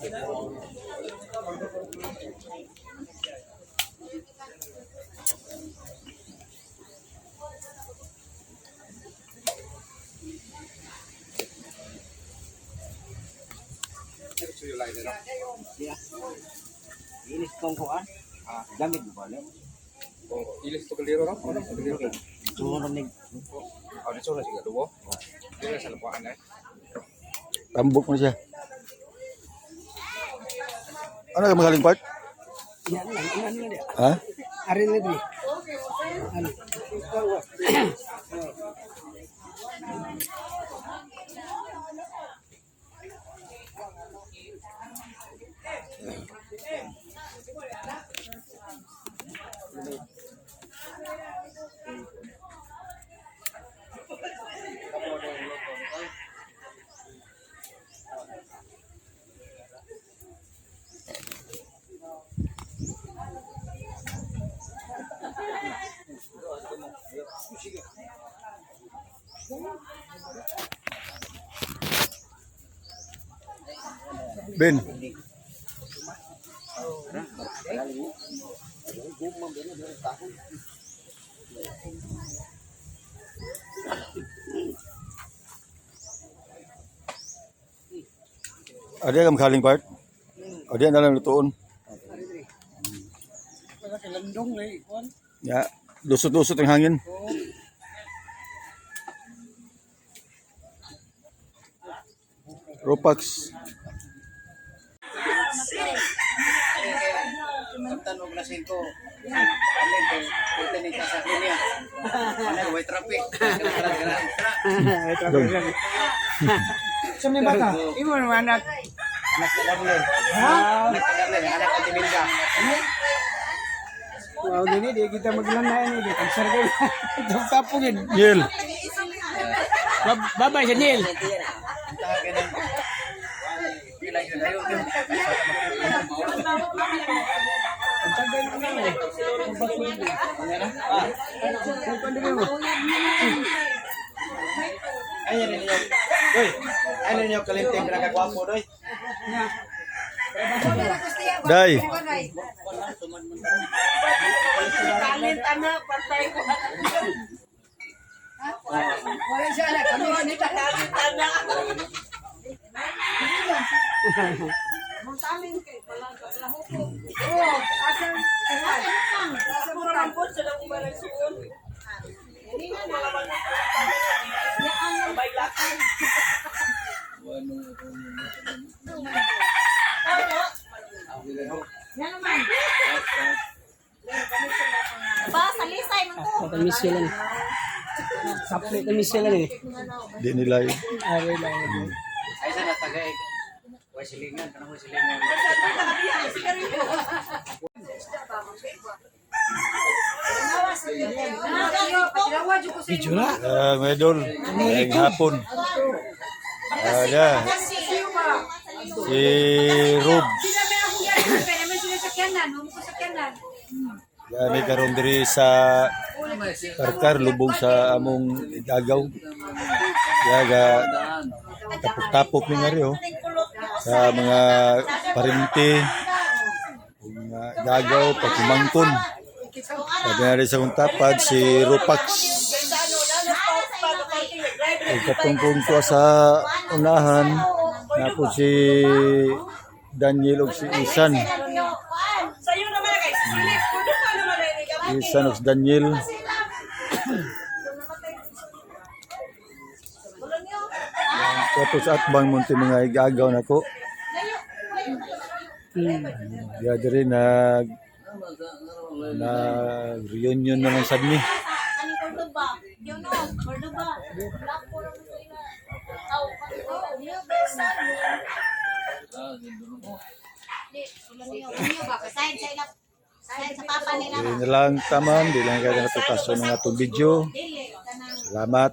Ilis kong kuan. Gamit mo ba? Ilis to kaliro no? Ano to kaliro? Suno ni Oh, dito na siya duwo. Dili sa lapuan eh. Tambok mo siya. Ano ka magaling part? Yan lang, ano lang. Ha? Arin na dili. Ano? Ben. Ada ka magaling part? Ada na lang lutuon. Wala kay landong eh, kuan. Ya, lusot-lusot ang hangin. Ropax. Samtan og alas 5. Amin kay punta ni ka sa linya. Ano way traffic. Sa may bata. Imo naman anak. Anak ka Darlene. Ha? Anak ka Darlene, anak ka Timinda. Wow, dini di kita maglanay ni di kansar kay. Tapugin. Yel. Babay sa Neil. Unta ka nang pila yun ayo. Ang tagal na eh. Ay ninyo. Doy. Ay ninyo kalinting pinakagwapo doy. Day. Talent anak, patay ko. Wala siya anak. Kami Talent anak. Talent kay pala pala huko. Oh, asan? Asan Puro man po sila umaray suon. Bay lakan. Yan naman. Ba salisay man ko. Kami sila ni. Sapli kami sila ni. Di nila. Aray lang. Ay sa natagay. Way silingan kanang way silingan. Video na. Ah, mga idol. Ngayong hapon. Ada. Si Rubs. Gani karon diri sa Karkar lubog sa among Idagaw. Yaga tapok-tapok ni ngari oh. Sa mga parinti, ug mga Idagaw pagkumangkon. Sabi na rin sa kong tapad si Rupax. Ug katungkong ko sa unahan na po si Daniel ug si Isan. Sayo naman kay silip ko naman naman. Isan ug si Daniel. Tapos at bang munti mga igagaw na ko. Diya diri nag nag reunion na lang sad mi. Ani Cordoba. Yun no, Cordoba. Black po naman sila. Aw, oh, niyo besa. Di, sula niyo. Niyo ba? Sign sa ila. Sign sa papa nila. Di na lang taman, di lang kaya natukaso ng atong video. Dili, kanang Salamat.